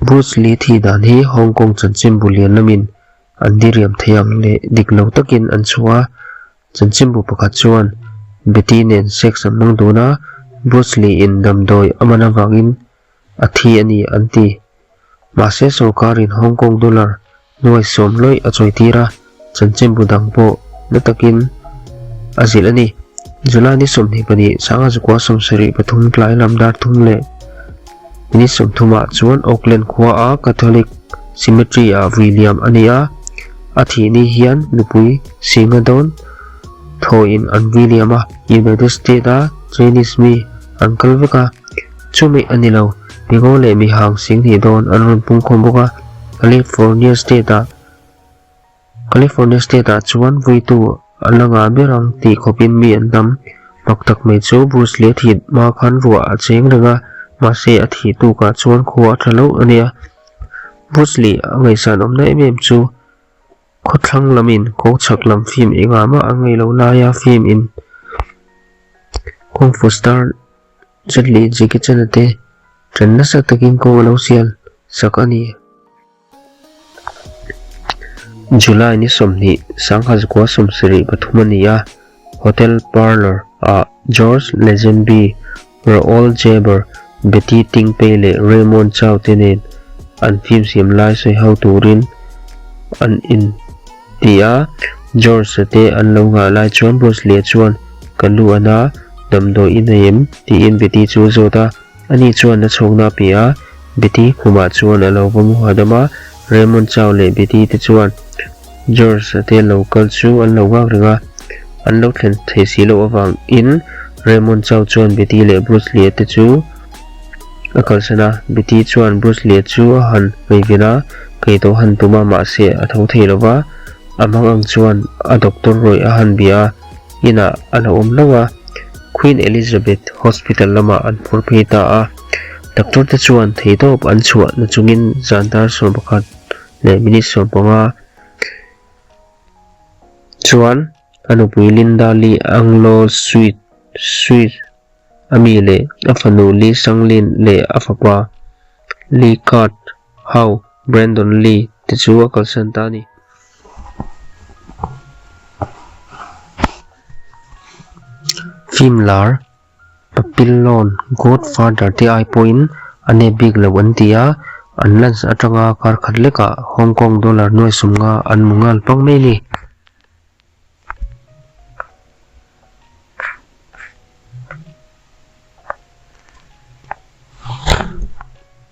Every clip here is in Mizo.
Bruce Lee thi dan hi Hong Kong chanchinbu lian lamin an diriam thei ang leh dik lo takin an chhuah a. Chanchinbu pakhat chuan Betty nen sex an hmang dun a, Bruce Lee in damdawi a man avangin a thi a ni an ti. Mahse sorkarin Hong Kong dollar nuai sawm lawih a chawitir a, chanchinbu dang pawh na takin a zilh a ni. July ni 22, sangha zakua 73 tlai lam dar thum leh minute 30 ah chuan Auckland khua a Catholic Cemetery ah vui liam a ni a, a thih ni hian nupui singa dawn thawiin an vui liam a, United States a Chinese mi an kal vek a. Chumi a ni lo, mingo leh mihang singhnih dawn an rawn pungkhawm bawk a, California State-ah California State-ah chuan vuitu an la ngah ber ang tih khawpin mi an tam. Mak tak mai chu Bruce Lee a thih hma khan ruah a cheng reng a, mahse a thih tukah chuan khua a tha lo a nia. Bruce Lee a ngaihsan awmna em em chu khawthlang lamin kawngchhak lam film engah mah a ngaih loh laia film in Kung Fu star Jet Li Jackie Chan a te ṭan nasa takin kawng a lo sial sak a ni. July ni 20, 1973 a ni a, Hotel Parlour ah George Lazenby, Raoul Jaber, Betty Tingpei leh Raymond Chow te nen an film siam lai sawi ho turin an in ti a, George-a te an lo nghah lai chuan Bruce Lee-a chuan, Ka lu a na, damdawi i nei em? tiin Betty chu a zawt a. Ani chuan a chhawkna a pe a, Betty khumah chuan a lo va mu hahdam a, Raymond Chow leh Betty te chuan George-a te lo kal chu an lo nghak reng a, an lo thlen thei si loh avangin Raymond Chow chuan Betty leh Bruce Lee-a te chu a kalsan a, Betty chuan Bruce Lee-a chu a han ngaihven a, kaihto han tum a, mahse a tho thei lo va, a hmang ang chuan a doctor rawih a han bia a. Inah a la awm hlauh a, Queen Elizabeth Hospital lamah an phur phei ta a. Doctor te chuan theihtawp an chhuah na chungin zan dar 11 leh minute 15 chuan a nupui Linda Lee Anglo Sweet Sweet a mi leh a fanu Lee Sanglin leh a fapa Lee Card Hau Brandon Lee te chu a kalsan ta a ni. Film lar Papillon Godfather te ai pawhin a nep bik lo an ti a, an lens atanga kar khat lekah Hong Kong dollar nuai 50 an hmu nghal pang mai a ni.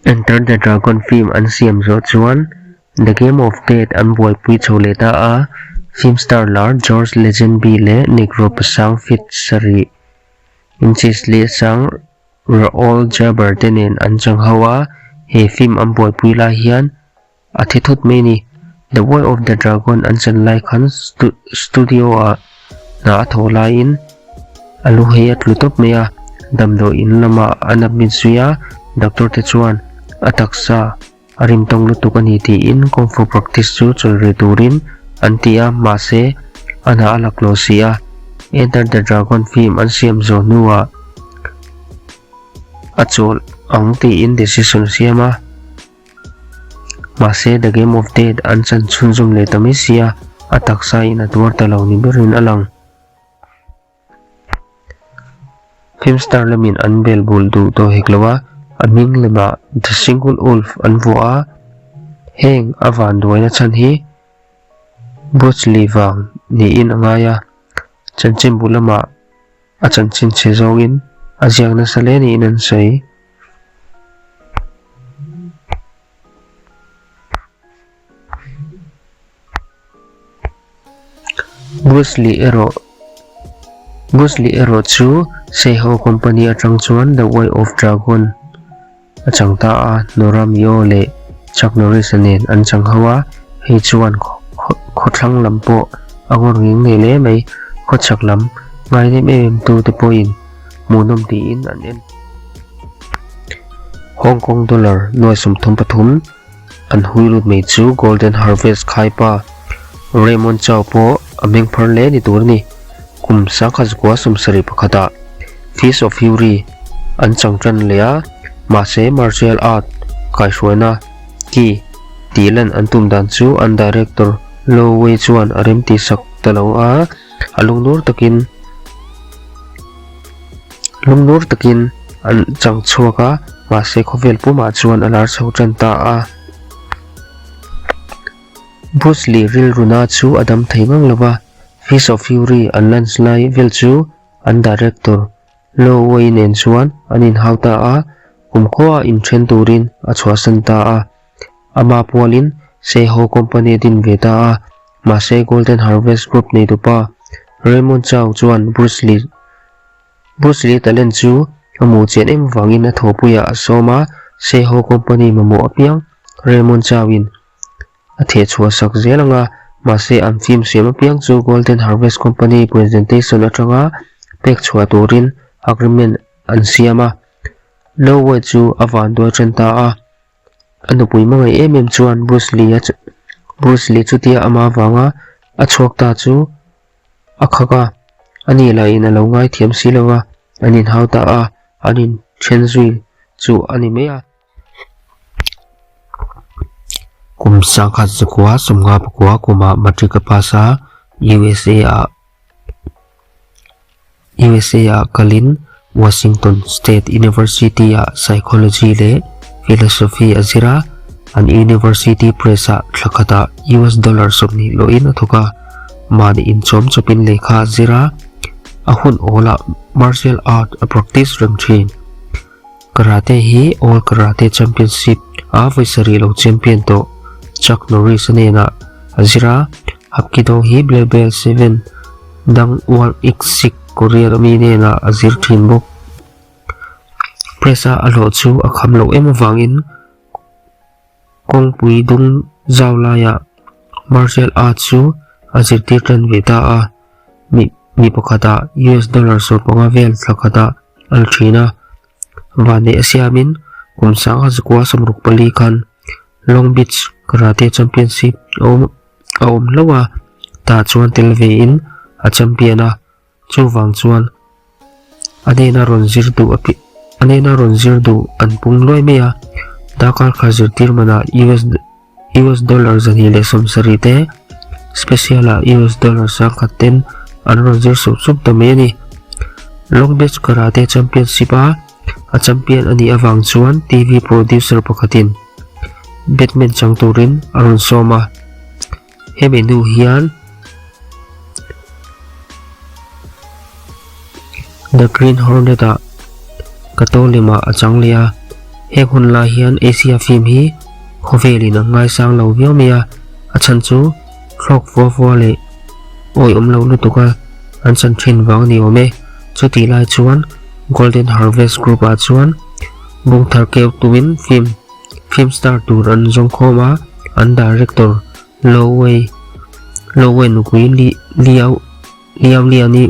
Enter the Dragon film an siam zawh chuan The Game of Death an buaipui chho leh ta a, film star lar George Lazenby leh Negro pasang feet sarih inches leh sang Raoul Jaber te nen an chang ho a, he film an buaipui lai hian A thi thut mai a ni. The Way of the Dragon an chan lai khan studio ah hna a thawh laiin a lu hei a tlu tawp mai a, damdawi in lamah an admit zui a, doctor te chuan a taksa a rim tawng lutuk a ni tiin kung fu practice chu chawl rih turin an ti a, mahse a hna a laklawh si a, Enter the Dragon film an siam zawh hnuah a chawl ang tiin decision a siam a. Mahse The Game of Death an chan chhunzawm leh ta mai sia, a taksa in a tuar ta lo ni berin a lang. Film star lamin an bel bul duh tawh hek lo a, a hming lemah The Single Wolf an vuah a, heng a vanduaina chhan hi Bruce Lee vang niin a ngai a, chanchinbu lamah a chanchin chhe zawngin a ziak nasa hle niin an sawi. Bruce Lee erawh Bruce Lee erawh chu Seiho company atang chuan The Way of Dragon a chang ta a, Nora Mio leh Chuck Norris-a nen an chang ho a, hei chuan khawthlang lam pawh a ngawr ngeng nei hle mai, khawchhak lam ngai nem em em tu te pawhin hmuhnawm tiin an en. Hong Kong dollar nuai 33 an hui lut mai chu Golden Harvest khaipa Raymond Chow pawh a meng phar hle ni tur a ni. Kum 1971 ah Fist of Fury an chang tan leh a, mahse martial art kaihhruaina. Ki tih lan an tum dan chu an director Lo Wei chuan a remti sak ta lo a, a lungnur takin lungnur takin an chang chhuak a, mahse khawvel pumah chuan a lar chho tan ta a. Bruce Lee rilruna chu a dam thei ngang lo va, Fist of Fury an launch lai vel chu an director Lo Wei nen chuan an inhau ta a, kumkhua inthen turin a chhuahsan ta a. Ama pualin Seiho Company a din ve ta a, mahse Golden Harvest Group neitupa Raymond Chow chuan Bruce Lee Bruce Lee talent chu a hmuh chian em vangin a thawhpuiah a sawm a, Seiho Company mamawh apiang Raymond Chow-in a theh chhuah sak zel ang a, mahse an film siam apiang chu Golden Harvest Company presentation atanga pek chhuah turin agreement an siam a. Lo Wei chu a vanduai then ta a, a nupui hmangaih em em chuan Bruce Lee a Bruce Lee chutia ama vanga a chhuak ta chu a khak a, ani lahin a lo ngaithiam si lo va, an inhau ta a, an inthen zui chu a ni mai a. Kum sangkhat zakua sawmnga pakua kumah matric a pass a, USA ah USA ah kalin Washington State University ah Psychology leh Philosophy a zir a, an University Press ah thla khatah US dollar 20 lawhin a thawk a, mahni inchawm chawpin lehkha a zir a, a hun awlah martial art a practice reng thin. Karate hi All Karate Championship a vawi sarih lo champion tawh Chuck Norris a hnenah a zir a, Hapkido hi Black Belt 7 dang Wang Ik Sik Korean ami hnenah a zir thin bawk. Press a a hlawh chu a kham loh em avangin kawngpui dung zau laiah martial arts chu a zirtir tan ve ta a, mi mi pakhatah US dollar 15 vel thla khatah a la thin a, vanneih a siamin kum sangha zakua 64 khan Long Beach Karate Championship a awm a awm hlauh a, tah chuan tel vein a champion a. Chuvang chuan a hnena rawn zir duh api a hnena rawn zir duh an pung luai mai a, darkar kha zirtir manah US US dollar 270 te special ah US dollar 1000 ten an rawn zir sup sup ta mai a ni. Long Beach Karate Championship a a champion a nih avang chuan TV producer pakhatin Batman chang turin a rawn sawm a. Hemi hnu hian The Green Hornet ah Katolima a chang leh a, heng hun lai hian Asia film hi khawvelin an ngaisang lo viau mai a, a chhan chu thlawk fua fua leh awi awm lo lutuk a an chan thin vang a ni awm e. Chutih lai chuan Golden Harvest Group ah chuan bung thar keu tumin film Film star tur an zawng khawm a, an director Lo Wei Lo Wei nupui Li Liao Liao Liani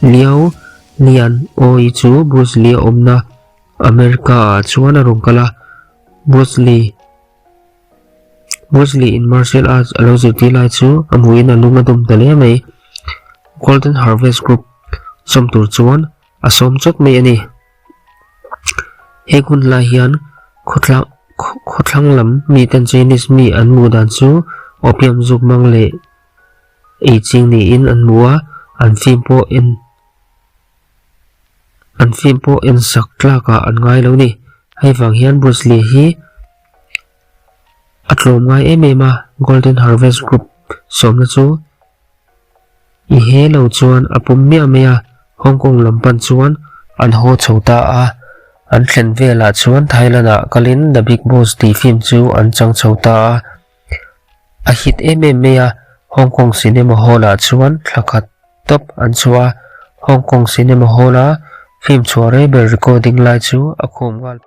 Liao Lian Awi chu Bruce Lee a awmna America ah chuan a rawn kal a, Bruce Lee Bruce Lee in martial arts a lo zirtir lai chu a hmuhin a lung a dum ta hle mai. Golden Harvest Group sawm tur chuan a sawm chawt mai a ni. Heng hun lai hian khawthlang khawthlang lam miten Chinese mi an hmuh dan chu opium zuk mang leh ei ching niin an hmu a, an film pawh en an film pawh en sak tlakah an ngai lo ni. Hei vang hian Bruce Lee hi a tlawm ngai em em a, Golden Harvest Group sawmna chu I he lo chuan a pawm miah mai a, Hong Kong lam pan chuan an haw chho ta a, an thlen velah chuan Thailand ah kalin The Big Boss tih film chu an chang chho ta a, a hit em em mai a, Hong Kong Cinema Hall ah chuan thla khat tawp an chhuah a, Hong Kong Cinema Hall a film chhuah rei ber recording lai chu a khum nghal.